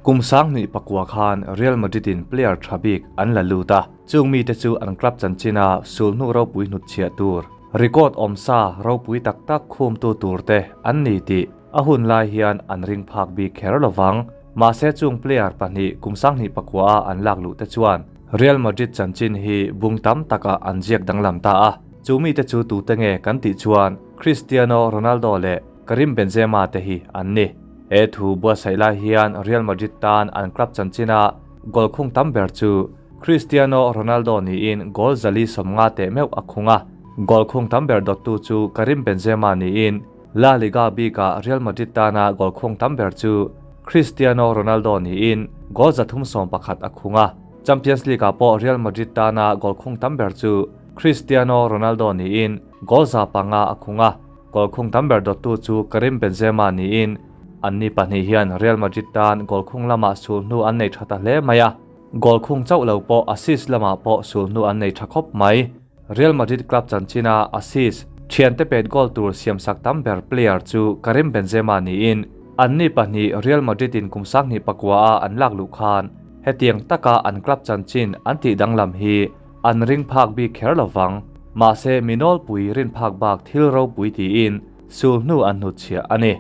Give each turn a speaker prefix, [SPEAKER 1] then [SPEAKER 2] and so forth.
[SPEAKER 1] Kum 2009 khan Real Madrid in player tha bik an la lut a, chung mite chu an club chanchina sulhnu ropui hnutchhiah tur, record awmsa ropui tak tak khumtu turte an ni tih a hun lai hian an ring phak bik kher lovang. Mahse chung player pahnih kum 2009 a an lak luh te chuan Real Madrid chanchin hi bung tam takah an ziak danglam ta a, chu mite chu tute nge kan tih chuan Cristiano Ronaldo leh Karim Benzema te hi an ni. He thu buatsaih lai hian Real Madrid tan an club chanchina goal khung tam ber chu Cristiano Ronaldo niin goal 450 teh meuh a khung a. Goal khung tam ber dawttu chu Karim Benzema niin La Liga bikah Real Madrid tana goal khung tam ber chu Cristiano Ronaldo niin goal 311 a khung a. Champions League-ah pawh Real Madrid tana goal khung tam ber chu Cristiano Ronaldo niin goal 500 a khung a. Goal khung tam ber dawttu chu Karim Benzema niin an ni pahnih hian Real Madrid tan goal khung lamah sulhnu an nei tha ta hle mai a. Goal khung chauh lo pawh assist lamah pawh sulhnu an nei tha khawp mai. Real Madrid club chanchina assist thiante pet goal tur siamsak tam ber player chu Karim Benzema niin an ni pahnih Real Madrid in kum 2009 a an lak luh khan hetiang taka an club chanchin an tih danglam hi an ring phak bik kher lovang. Mahse minawlpui rin phak bak thil ropui tiin sulhnu an hnutchhiah a ni.